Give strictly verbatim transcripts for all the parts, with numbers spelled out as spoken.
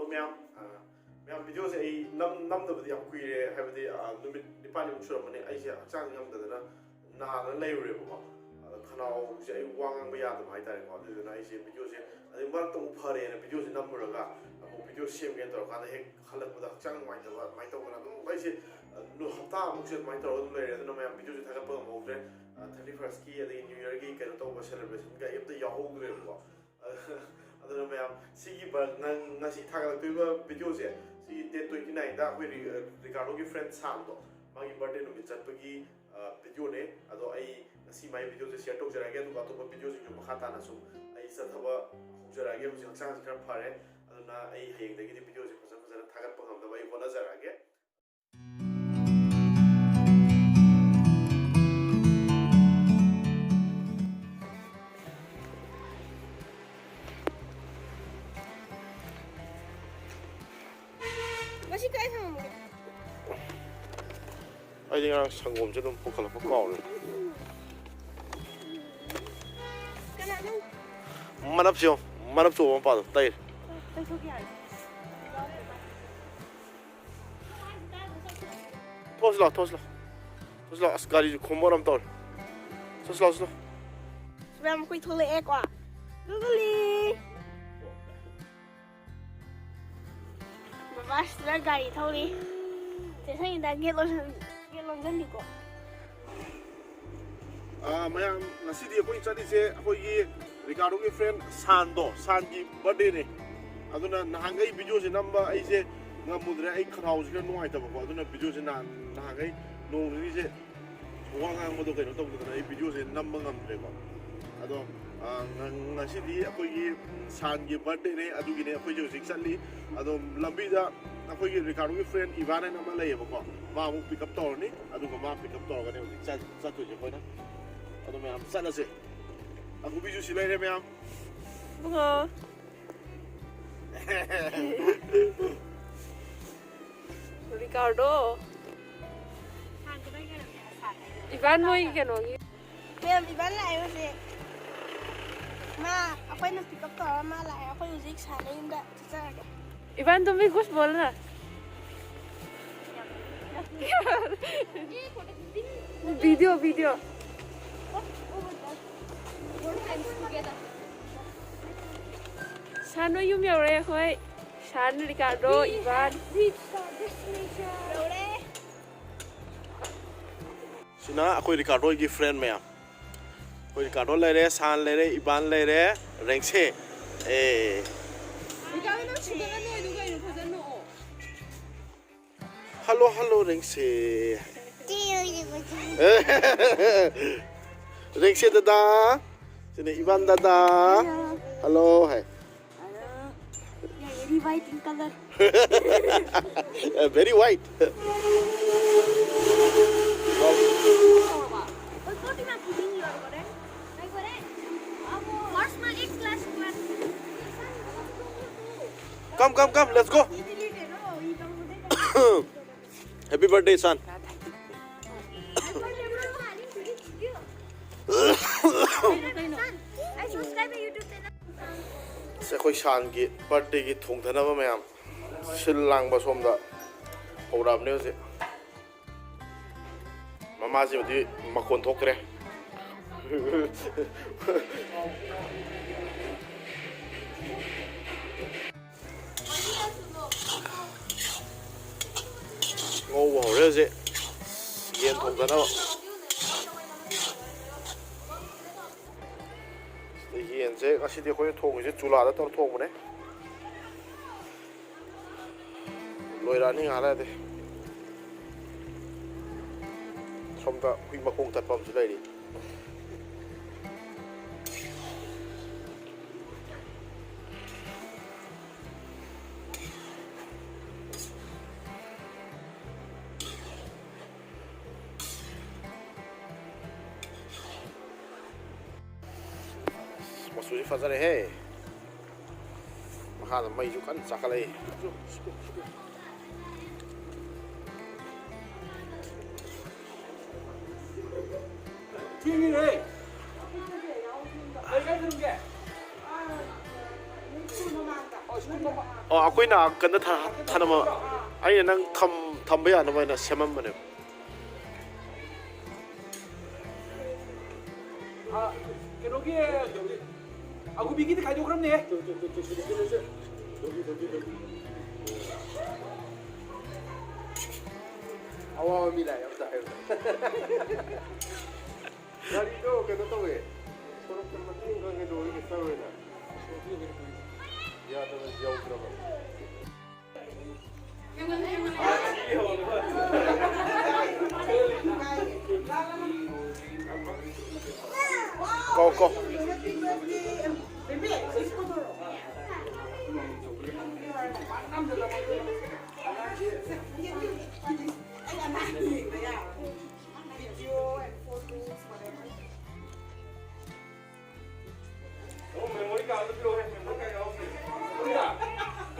ꯃꯌꯥꯝ, ꯑ, ꯃꯌꯥꯝ, ꯚꯤꯗꯤꯑꯣꯁꯦ ꯑꯩ ꯅꯝ-, ꯅꯝꯗꯕꯗꯤ ꯌꯥꯝ ꯀꯨꯏꯔꯦ, ꯍꯥꯏꯕꯗꯤ, ꯑ, ꯅꯨꯃꯤꯠ ꯅꯤꯄꯥꯜꯅꯤꯃꯨꯛ ꯁꯨꯔꯝꯃꯅꯤ꯫ ꯑꯩꯁꯦ ꯍꯛꯆꯥꯡꯁꯦ ꯉꯝꯗꯗꯅ ꯅꯥꯗꯅ ꯂꯩꯔꯨꯔꯦꯕꯀꯣ꯫ ꯑꯗ ꯈꯅꯥꯎꯁꯦ ꯑꯩ ꯋꯥ ꯉꯥꯡꯕ ꯌꯥꯗꯕ ꯍꯥꯏꯇꯥꯔꯦꯀꯣ꯫ ꯑꯗꯨꯗꯨꯅ ꯑꯩꯁꯦ ꯚꯤꯗꯤꯑꯣꯁꯦ, ꯑꯗꯩ ꯃꯔꯛꯇ ꯑꯃꯨꯛ ꯐꯔꯦꯅ ꯚꯤꯗꯤꯑꯣꯁꯦ ꯅꯝꯃꯨꯔꯒ ꯑꯃꯨꯛ ꯚꯤꯗꯤꯑꯣ ꯁꯦꯝꯒꯦꯅ ꯇꯧꯔꯀꯥꯟꯗ ꯍꯦꯛ ꯍꯜꯂꯛꯄꯗ ꯍꯛꯆꯥꯡ ꯅꯨꯡꯉꯥꯏꯇꯕ ꯑꯗꯨꯃꯥꯏꯅ ꯇꯧꯗꯅ ꯑꯗꯨꯝ ꯑꯩꯁꯦ, ꯑ, ꯅꯨ-, ꯍꯞꯇꯥ ꯑꯃꯨꯛꯁꯦ ꯑꯗꯨꯃꯥꯏꯅ ꯇꯧꯔꯒ ꯑꯗꯨꯝ ꯂꯩꯔꯦ꯫ ꯑꯗꯨꯅ ꯃꯌꯥꯝ, ꯚꯤꯗꯤꯑꯣꯁꯦ ꯊꯥꯒꯠꯄ ꯉꯝꯍꯧꯗ꯭ꯔꯦ꯫ ꯑ, thirty first ꯀꯤ ꯑꯗꯒꯤ New Year ꯒꯤ ꯀꯩꯅꯣ ꯇꯧꯕ celebration ꯀ ꯑꯝꯇ ꯌꯥꯎꯍꯧꯗ꯭ꯔꯦꯕꯀꯣ꯫ ꯑꯗꯨꯅ ꯃꯌꯥꯝ, ꯁꯤꯒꯤ ꯕ-, ꯉ-, ꯉꯁꯤ ꯊꯥꯒꯠꯂꯛꯇꯣꯏꯕ ꯚꯤꯗꯤꯑꯣꯁꯦ, ꯁꯤ date twenty nine ꯗ ꯑꯩꯈꯣꯏ ꯔꯤ-, ꯔꯤꯀꯥꯔꯗꯣꯒꯤ friend ꯁꯥꯝꯗꯣ, ꯃꯥꯒꯤ birthday ꯅꯨꯃꯤꯠ ꯆꯠꯄꯒꯤ, ꯑ, ꯚꯤꯗꯤꯑꯣꯅꯦ꯫ ꯑꯗꯣ ꯑꯩ ꯉꯁꯤ ꯃꯥꯒꯤ ꯚꯤꯗꯤꯑꯣꯁꯦ share ꯇꯧꯖꯔꯛꯑꯒꯦ, ꯑꯗꯨꯒ ꯑꯇꯣꯞꯄ ꯚꯤꯗꯤꯑꯣꯁꯤꯡꯁꯨ ꯃꯈꯥ ꯇꯥꯅ ꯁꯨꯝ ꯑꯩ ꯆꯠꯊꯕ ꯍꯧꯖꯔꯛꯑꯒꯦ꯫ ꯍꯧꯖꯤꯛ ꯍꯛꯆꯥꯡꯁꯦ ꯈꯔ ꯐꯔꯦ, ꯑꯗꯨꯅ ꯑꯩ ꯍꯌꯦꯡꯗꯒꯤꯗꯤ ꯚꯤꯗꯤꯑꯣꯁꯦ ꯐꯖ ꯐꯖꯅ ꯊꯥꯒꯠꯄ ꯉꯝꯅꯕ ꯑꯩ ꯍꯣꯠꯅꯖꯔꯛꯑꯒꯦ꯫ ꯉꯁꯤ ꯀꯥꯏ ꯊꯝꯃꯝꯒꯦ? ꯑꯩꯗꯤ ꯉꯔꯥꯡ ꯁꯪꯒꯣꯝꯁꯦ ꯑꯗꯨꯝ ꯄꯨꯈꯠꯂꯛꯄ ꯀꯥꯎꯔꯦ꯫ ꯀꯅꯥꯅꯣ? ꯃꯅꯞꯁꯦ ꯌꯦꯡꯉꯣ, ꯃꯅꯞ ꯆꯣꯕ ꯃꯄꯥꯗꯣ ꯇꯩꯔꯦ꯫ ꯇꯩꯊꯣꯛꯀꯦ ꯌꯥꯔꯦ꯫ ꯊꯣꯛꯁꯤ ꯂꯥꯎ, ꯊꯣꯛꯁꯤ ꯂꯥꯎ꯫ ꯊꯣꯛꯁꯤ ꯂꯥꯎ꯫ ꯑꯁ, ꯒꯥꯔꯤꯁꯨ ꯈꯣꯝꯕꯣꯔ ꯑꯃ ꯇꯧꯔꯦ꯫ ꯊꯣꯛꯁꯤ ꯂꯥꯎ, ꯊꯣꯛꯁꯤ ꯂꯥꯎ꯫ ꯃꯌꯥꯝ ꯑꯩꯈꯣꯏ ꯊꯣꯛꯂꯛꯑꯦꯀꯣ꯫ ꯒꯨꯒꯨꯂꯤ꯫ ꯕꯕꯥ ꯁꯤꯗ ꯒꯥꯔꯤ ꯊꯧꯔꯤ꯫ ꯆꯦ ꯁꯪꯒꯤꯇꯥ gate ꯂꯣꯟꯁꯤꯟ-, gate ꯂꯣꯟꯁꯤꯟꯕꯤꯀꯣ꯫ ꯑꯥ, ꯃꯌꯥꯝ, ꯉꯁꯤꯗꯤ ꯑꯩꯈꯣꯏ ꯆꯠꯂꯤꯁꯦ ꯑꯩꯈꯣꯏꯒꯤ ꯔꯤꯀꯥꯔꯗꯣꯒꯤ friend ꯁꯥꯟꯗꯣ, ꯁꯥꯟꯒꯤ birthday ꯅꯦ꯫ ꯑꯗꯨꯅ ꯅꯍꯥꯟꯈꯩ ꯚꯤꯗꯤꯑꯣꯁꯦ ꯅꯝꯕ ꯑꯩꯁꯦ ꯉꯝꯃꯨꯗ꯭ꯔꯦ, ꯑꯩ ꯈꯅꯥꯎꯁꯦ ꯈꯔ ꯅꯨꯡꯉꯥꯏꯇꯕꯀꯣ꯫ ꯑꯗꯨꯅ ꯚꯤꯗꯤꯑꯣꯁꯦ ꯅꯍꯥꯟ, ꯅꯍꯥꯟꯈꯩ ꯅꯣꯡ ꯅꯤꯅꯤꯁꯦ ꯋꯥ ꯉꯥꯡꯕꯗꯣ ꯀꯩꯅꯣ ꯇꯧꯗꯗꯅ ꯑꯩ ꯚꯤꯗꯤꯑꯣꯁꯦ ꯅꯝꯕ ꯉꯝꯗ꯭ꯔꯦꯀꯣ꯫ ꯑꯗꯣ, ꯑ, ꯉ-, ꯉꯁꯤꯗꯤ ꯑꯩꯈꯣꯏꯒꯤ, ꯎꯝ, ꯁꯥꯟꯒꯤ birthday ꯅꯦ, ꯑꯗꯨꯒꯤꯅꯦ ꯑꯩꯈꯣꯏꯁꯦ ꯍꯧꯖꯤꯛ ꯆꯠꯂꯤ꯫ ꯑꯗꯣ ꯂꯝꯕꯤꯗ ꯑꯩꯈꯣꯏꯒꯤ ꯔꯤꯀꯥꯔꯗꯣꯒꯤ friend ꯏꯚꯥꯟ ꯍꯥꯏꯅ ꯑꯃ ꯂꯩꯌꯦꯕꯀꯣ, ꯃꯥ ꯑꯃꯨꯛ pick up ꯇꯧꯔꯅꯤ, ꯑꯗꯨꯒ ꯃꯥ pick up ꯇꯧꯔꯒꯅꯦ ꯍꯧꯖꯤꯛ ꯆꯠ-, ꯆꯠꯇꯣꯏꯁꯦ ꯑꯩꯈꯣꯏꯅ꯫ ꯑꯗꯣ ꯃꯌꯥꯝ ꯆꯠꯂꯁꯦ꯫ ꯑꯃꯨꯕꯤꯁꯨ ꯁꯤ ꯂꯩꯔꯦ ꯃꯌꯥꯝ꯫ ꯏꯕꯨꯡꯉꯣ꯫ ꯔꯤꯀꯥꯔꯗꯣ꯫ ꯏꯕꯥꯟ ꯃꯣꯏ ꯀꯩꯅꯣꯒꯤ꯫ ꯃꯦꯝ, ꯏꯕꯥꯟ ꯂꯥꯛꯑꯦ ꯍꯧꯖꯤꯛ꯫ ꯃꯥ, ꯑꯩꯈꯣꯏꯅ pick up ꯇꯧꯔ ꯃꯥ ꯂꯥꯛꯑꯦ꯫ ꯑꯩꯈꯣꯏ ꯍꯧꯖꯤꯛ ꯁꯥꯟꯅ ꯌꯨꯝꯗ ꯆꯠꯆꯔꯒꯦ꯫ इबान, तुम भी कुछ बोलना। Video, video. ꯁꯥꯟ ꯍꯣꯏ ꯌꯨꯝ ꯌꯧꯔꯦ ꯑꯩꯈꯣꯏ꯫ ꯁꯥꯟ, ꯔꯤꯀꯥꯔꯗꯣ, ꯏꯕꯥꯟ꯫ ꯁꯤꯅ ꯑꯩꯈꯣꯏ ꯔꯤꯀꯥꯔꯗꯣꯒꯤ ꯐ꯭ꯔꯦꯟ ꯃꯌꯥꯝ꯫ ꯑꯩꯈꯣꯏ ꯔꯤꯀꯥꯔꯗꯣ ꯂꯩꯔꯦ, ꯁꯥꯟ ꯂꯩꯔꯦ, ꯏꯕꯥꯟ ꯂꯩꯔꯦ, ꯔꯦꯡꯁꯦ꯫ ꯑꯦ꯫ ꯔꯤꯀꯥꯔꯗꯣ, ꯅꯪ ꯁꯤꯡꯒꯠꯂꯅꯨ, ꯑꯗꯨ ꯀꯩꯅꯣ, ꯐꯖꯅ ꯅꯣꯛꯑꯣ꯫ Hello, hello, ꯔꯦꯡꯁꯦ꯫ ꯔꯦꯡꯁꯦ ꯗꯗꯥ꯫ ꯁꯤꯅ ꯏꯕꯥꯟ ꯗꯗꯥ꯫ Hello hi. Very white in color. Very white. First my ex class one. Come, come, come, let's go. Happy birthday, son. ꯁꯦ, ꯑꯩꯈꯣꯏ ꯁꯥꯟꯒꯤ ꯕꯥꯔꯗꯦꯒꯤ ꯊꯣꯡꯊꯅꯕ ꯃꯌꯥꯝ ꯁꯤꯜ ꯂꯥꯡꯕ ꯁꯣꯝꯗ ꯍꯧꯔꯛꯑꯕꯅꯦ ꯍꯧꯖꯤꯛ꯫ ꯃꯃꯥꯁꯤꯕꯨꯗꯤ ꯃꯈꯣꯟ ꯊꯣꯛꯇ꯭ꯔꯦ꯫ ꯉꯧꯕ ꯍꯧꯔꯦ ꯍꯧꯖꯤꯛ꯫ ꯌꯦꯟ ꯊꯣꯡꯗꯅꯕ꯫ ꯁꯤꯗ ꯌꯦꯟꯁꯦ ꯉꯁꯤꯗꯤ ꯑꯩꯈꯣꯏꯅ ꯊꯣꯡꯉꯤꯁꯦ ꯆꯨꯂꯥꯗ ꯇꯧꯔ ꯊꯣꯡꯕꯅꯦ꯫ ꯂꯣꯏꯔꯛꯑꯅꯤ ꯉꯥꯏꯍꯥꯛ ꯂꯩꯔꯗꯤ꯫ ꯁꯣꯝꯗ ꯍꯨꯏ ꯃꯈꯣꯡ ꯇꯠꯄ ꯑꯃꯁꯨ ꯂꯩꯔꯤ꯫ ꯃꯆꯨꯁꯤ ꯐꯖꯔꯦꯍꯦ꯫ ꯃꯈꯥꯗ ꯃꯩꯁꯨ ꯀꯟꯅ ꯆꯥꯈꯠꯂꯛꯏ꯫ ꯊꯦꯡꯉꯤꯅꯦ꯫ ꯀꯩ ꯀꯥꯏ ꯊꯝꯒꯦ? ꯑꯣ, ꯑꯣ, ꯑꯩꯈꯣꯏꯅ ꯀꯟꯅ ꯊꯥ-, ꯊꯥꯅꯕ, ꯑꯩꯅ ꯅꯪ ꯊꯝ-, ꯊꯝꯕ ꯌꯥꯅꯕ ꯍꯥꯏꯅ ꯁꯦꯝꯃꯝꯕꯅꯦ꯫ ꯑ, ꯀꯩꯅꯣꯒꯤ, ꯑꯒꯨꯕꯤꯒꯤꯗꯤ ꯈꯥꯏꯗꯣꯛꯈ꯭ꯔꯕꯅꯦ꯫ ꯑꯋꯥꯕ ꯃꯤ ꯂꯥꯛꯑꯦ ꯑꯝꯇ ꯍꯥꯏꯌꯨ꯫ ꯒꯥꯔꯤꯗꯣ ꯀꯩꯅꯣ ꯇꯧꯋꯦ, ꯁꯣꯔꯣꯛꯇ ꯃꯇꯦꯡ ꯈꯔ ꯀꯩꯗꯧꯔꯒ ꯆꯠꯂꯣꯏꯅ꯫ ꯌꯥꯗꯕ ꯌꯥꯎꯗ꯭ꯔꯕ꯫ ꯀꯣ, ꯀꯣ꯫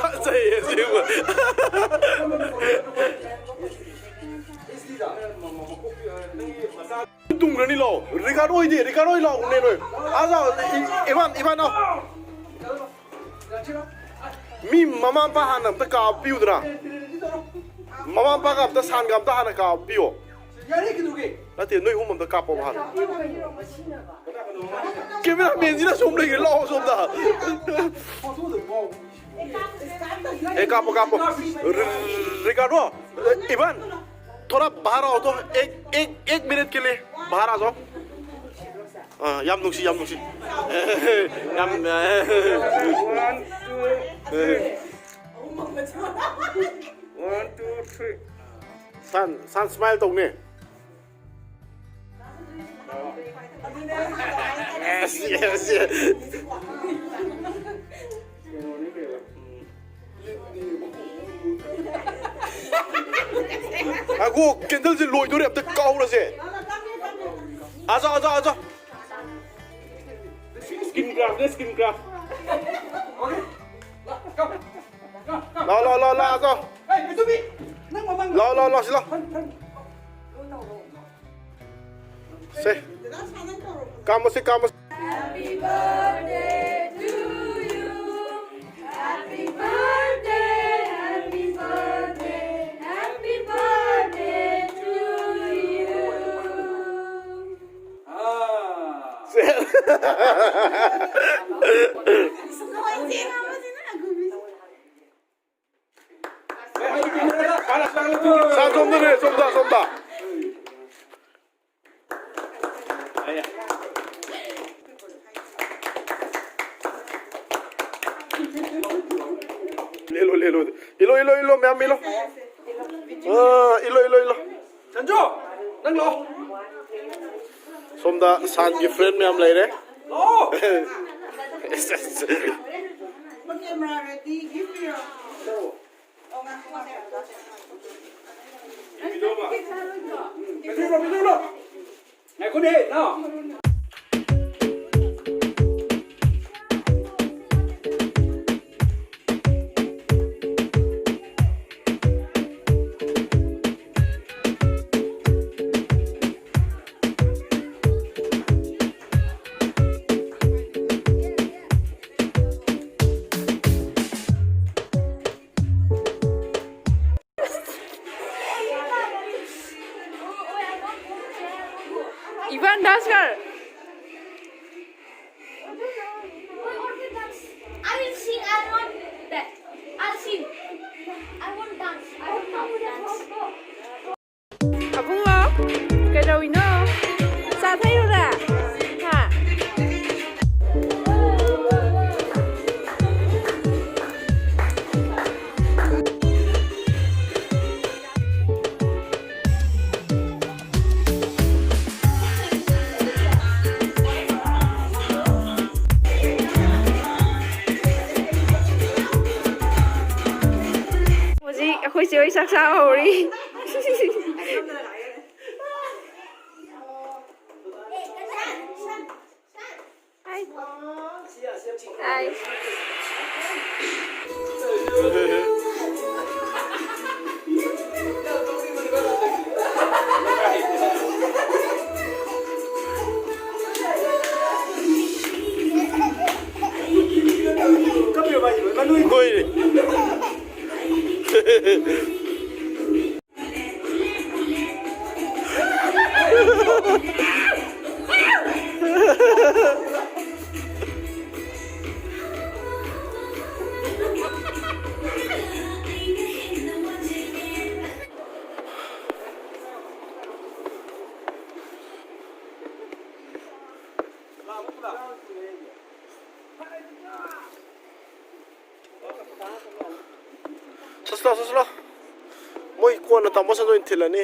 ꯐꯖꯩꯌꯦ ꯑꯁꯦꯡꯕ꯫ ꯇꯨꯝꯈ꯭ꯔꯅꯤ ꯂꯥꯛꯑꯣ꯫ ꯔꯤꯀꯥꯔꯗꯣ ꯍꯣꯏꯗꯤ? ꯔꯤꯀꯥꯔꯗꯣ ꯍꯣꯏ ꯂꯥꯛꯑꯣꯅꯦ ꯅꯣꯏ꯫ ꯑꯥ ꯂꯥꯛꯑꯣ꯫ ꯏ-, ꯏ-, ꯏꯚꯥꯟ, ꯏꯚꯥꯟ ꯂꯥꯛꯑꯣ꯫ ꯃꯤ ꯃꯃꯥ ꯃꯄꯥ ꯍꯥꯟꯅ ꯑꯝꯇ ꯀꯥꯞꯄꯤꯌꯨꯗꯅ꯫ ꯃꯃꯥ ꯃꯄꯥꯒ ꯑꯝꯇ ꯁꯥꯟꯒ ꯑꯝꯇ ꯍꯥꯟꯅ ꯀꯥꯞꯄꯤꯌꯣ꯫ ꯌꯥꯔꯦ, ꯀꯩꯗꯧꯒꯦ? ꯅꯠꯇꯦ, ꯅꯣꯏ ꯑꯍꯨꯝ ꯑꯝꯇ ꯀꯥꯞꯄꯣ ꯍꯥꯟꯅ꯫ ꯀꯦꯃꯦꯔꯥꯃꯦꯟꯁꯤꯅ ꯁꯣꯝ ꯂꯩꯈ꯭ꯔꯦ, ꯂꯥꯛꯑꯣ ꯁꯣꯝꯗ꯫ ꯑꯦ, ꯀꯥꯞꯄꯣ, ꯀꯥꯞꯄꯣ꯫ ꯔꯤ-, ꯔꯤꯀꯥꯔꯗꯣ, ꯏꯚꯥꯟ, थोड़ा बाहर आओ तो, एक, एक, एक मिनट के लिए बाहर आ जाओ। ꯑꯥ, ꯌꯥꯝ ꯅꯨꯡꯁꯤ, ꯌꯥꯝ ꯅꯨꯡꯁꯤ꯫ ꯌꯥꯝ, One, two, three. One, two, three. ꯁꯥꯟ, ꯁꯥꯟ smile ꯇꯧꯅꯦ꯫ Yes, yes, yes. ꯉꯥꯏꯈꯣ, candleꯁꯦ ꯂꯣꯏꯗꯣꯔꯦ, ꯑꯝꯇ ꯀꯥꯎꯔꯁꯦ꯫ ꯑꯥ ꯖꯥꯎ, ꯑꯥ ꯖꯥꯎ, ꯑꯥ ꯖꯥꯎ꯫ Skin craft ꯅꯦ, skin craft꯫ ꯂꯥꯎ, ꯂꯥꯎ, ꯂꯥꯎ, ꯂꯥꯎ, ꯑꯥ ꯖꯥꯎ꯫ ꯂꯥꯎ, ꯂꯥꯎ, ꯂꯥꯎ, ꯁꯤ ꯂꯥꯎ꯫ ꯁꯦ꯫ ꯀꯥꯝꯃꯁꯤ, ꯀꯥꯝꯃꯁꯤ꯫ Happy birthday to you. Happy ꯁꯥ ꯁꯣꯝꯗꯅꯦ, ꯁꯣꯝꯗ, ꯁꯣꯝꯗ꯫ ꯏꯜꯂꯣ, ꯏꯜꯂꯣ, ꯏꯜꯂꯣ, ꯏꯜꯂꯣ, ꯃꯌꯥꯝ ꯏꯜꯂꯣ꯫ ꯑꯥ, ꯏꯜꯂꯣ, ꯏꯜꯂꯣ, ꯏꯜꯂꯣ꯫ ꯁꯟꯖꯨ, ꯅꯪ ꯂꯥꯛꯑꯣ꯫ ꯁꯣꯝꯗ ꯁꯥꯟꯒꯤ ꯐ꯭ꯔꯦꯟ ꯃꯌꯥꯝ ꯂꯩꯔꯦ꯫ ꯂꯥꯛꯑꯣ꯫ ꯑꯦꯁ, ꯑꯦꯁ꯫ Camera ready, give me your. ꯉꯥꯏꯈꯣꯅꯦ, ꯏꯅꯥꯎ꯫ Ivan, dance कर। I will sing, I want that. I'll sing. I won't dance. I won't dance. ꯑꯕꯨꯡꯉꯣ, ꯀꯩꯗꯧꯔꯤꯅꯣ? ꯆꯥ ꯊꯛꯏꯔꯣ ꯅꯪ? ꯍꯥ? ꯍꯧꯖꯤꯛ ꯑꯩꯈꯣꯏ ꯆꯦ ꯍꯣꯏ ꯆꯥꯛ ꯆꯥꯕ ꯍꯧꯔꯤ꯫ ꯍꯥꯏ꯫ ꯍꯥꯏ꯫ ꯍꯣꯏꯅꯦ꯫ ꯆꯠꯂꯣ, ꯆꯠꯂꯣ꯫ ꯃꯣꯏ ꯀꯣꯟꯅ ꯇꯥꯃꯣ ꯁꯟꯗ ꯑꯣꯏꯅ ꯊꯤꯜꯂꯅꯤ꯫